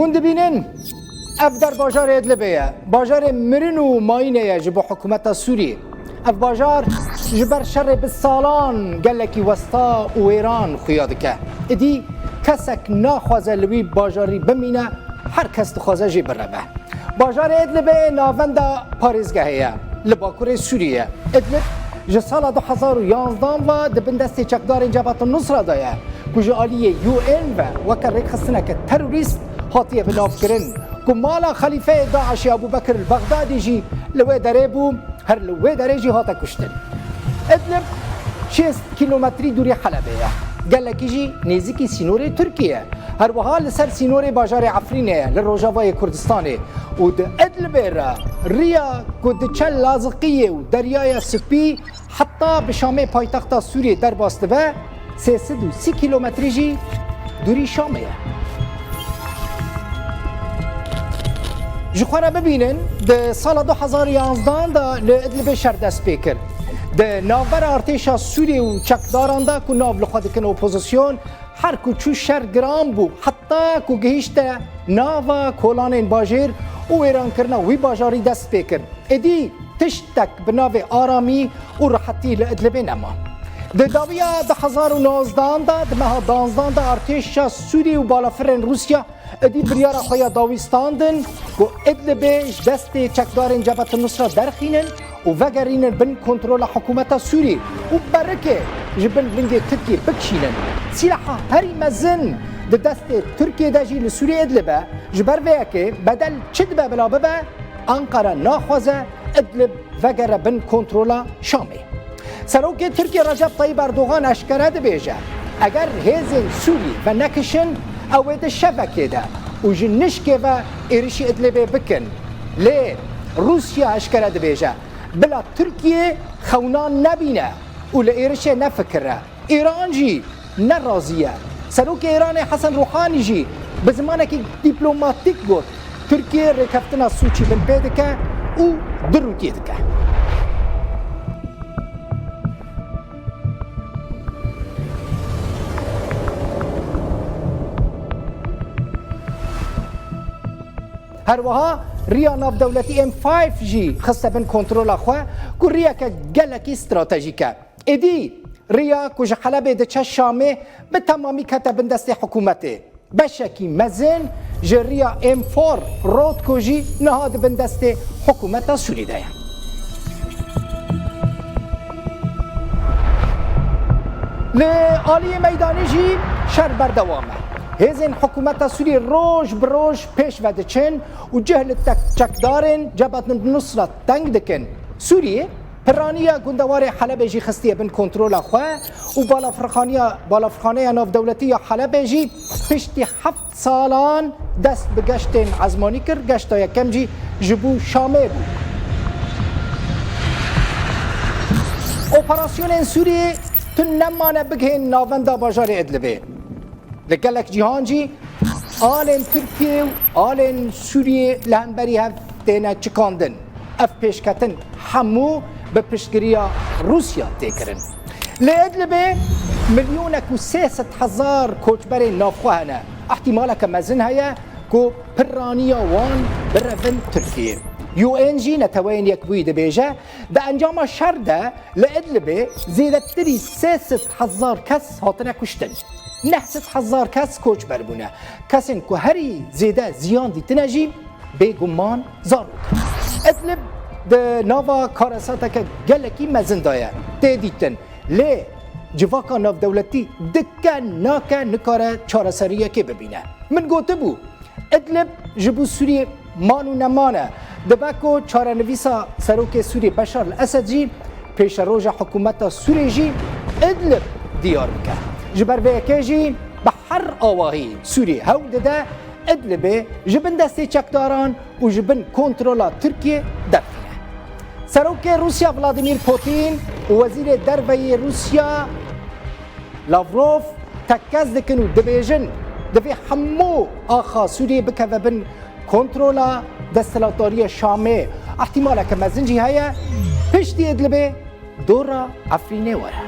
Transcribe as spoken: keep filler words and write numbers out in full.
Hûn dibînin, ev der bajarê Idlibê ye. Bajarê mirin û mayînê ye ji bo hikûmeta Sûriyê. Ev bajar ji ber şerê bi salan gelekî westa û wêran xuya dike. Îdî kesek naxwaze li wî bajarî bimîne, her kes dixwaze jê bireve. Bajarê Idlibê navenda parêzgehê ye, li bakurê Sûriyê. Idlib ji sala du hezar û yanzdan ve di bin destê çekdarên Cebhet Nusra de ye, ku ji aliyê U N ve weke rêkxistineke terorîst hatiye binavkirin, ku mala xelîfeyê DAIŞê Ebû Bekir el-Bexdadî jî li wê derê bû, her li wê derê jî hate kuştin. Idlib şêst kîlometrî dûrî Helebê ye. Gelekî jî nêzîkî sînorê Tirkiyê ye. Her wiha li ser sînorê bajarê Efrînê ye, li rojavayê Kurdistanê. Û di Idlibê re riya ku diçe Laziqiyê û Deryaya Spî heta bi Şamê paytexta Sûriyê derbas dibe, sê sed û sî kîlometrî jî dûrî Şamê ye. Ji xwe re bibînin, di sala du hezar û yanzdan de li Idlibê şer dest pê kir. Di navbera artêşa Sûriyê û çekdaran de ku nav li xwe dikin opozîsyon, her ku çû şer giran bû, heta ku gihîşte nava kolanên bajêr û wêrankirina wî bajarî dest pê kir. Êdî tiştek bi navê aramî û rihetî li Idlibê nema. Di dawiya du hezar û nozdan de, di meha danzdan de artêşa Sûrî û balafirên Rûsya êdî biryara xwe ya dawî standin ku Idlibê ji destê çekdarên Cebhet Nusra derxînin û vegerînin bin kontrola hikûmeta Sûrî û berikê ji bin lingê Tirkiyê bikişînin. Sîlaha herî mezin di destê Tirkiyê de jî li Sûriyê Idlib e. Ji ber vê yekê bedel çi dibe bila bibe, Ankara naxwaze Idlib vegere bin kontrola Şamê. Serokê Tirkiyê Recep Tayyip Erdogan eşkere dibêje, eger hêzên Sûrî venekişin, ew ê di şevekê de û ji nişkê ve êrişî Idlibê bikin. Lê Rûsya eşkere dibêje, bila Tirkiye xewnan nebîne û li êrişê nefikire. Îran jî ne razî ye. Serokê Îranê Hesen Ruhanî jî bi zimanekî dîplomatîk got, Tirkiye rêkeftina Sûçî binpê dike û di Rûtiyê dike. Her wiha riya navdewletî M five jî xiste bin kontrola xwe, ku riyeke gelekî stratejîk e. Êdî riya ku ji Helebê diçe Şamê bi temamî kete bin destê hikûmetê. Beşekî mezin ji riya M four Rodko jî niha di bin destê hikûmeta Sûrî de ye. Li aliyê meydanê jî şer berdewam e. Hêzên hikûmeta Sûrî roj bi roj pêş ve diçin û cih li tek-, çekdarên Cebhet Nusra teng dikin. Sûriyê piraniya gundewarê Helebê jî xistiye bin kontrola xwe û balafirxaniya, balafirxaneya navdewletî ya Helebê jî piştî heft salan dest bi geştên ezmanî kir, geşta yekem jî ji bo Şamê bû. Operasyonên Sûriyê tune nemane bigihên navenda bajarê Idlibê. Li gelek cîhan jî alên Tirkiyê û alên Sûriyê li hemberî hev têne çikandin. Ev pêşketin hemû bi piştgiriya Rûsya tê kirin. Li Idlibê milyonek û sê sed hezar koçberên navxwe hene. Îhtimaleke mezin heye ku piraniya wan birevin Tirkiyê. U N jî, Neteweyên Yekbûyî, dibêje, di encama şer de li Idlibê zêdetirî sê sed hezar kes hatine kuştin. Neh sed hezar kes koçber bûne. Kesên ku herî zêde ziyan dîtine jî bêguman zarok in. Idlib di nava karesateke gelekî mezin de ye. Tê dîtin. Lê civaka navdewletî dike nake nikare çareseriyekê bibîne. Min gotibû, Idlib ji bo Sûriyê man û neman e. Dibe ku çarenivîsa serokê Sûriyê Beşar el-Esed jî pêşeroja hikûmeta Sûriyê jî Idlib diyar bike. Ji ber vê yekê jî bi her awahî Sûriyê hewl dide Idlibê ji bin destê çekdaran û ji bin kontrola Tirkiyê derxîne. Serokê Rûsya Vladimir Putin û Wezîrê Derve yê Rûsya Lavrov tekkez dikin û dibêjin, divê hemû axa Sûriyê bikeve bin kontrola desthilatdariya Şamê. Îhtimaleke mezin jî heye piştî Idlibê dora Efrînê were.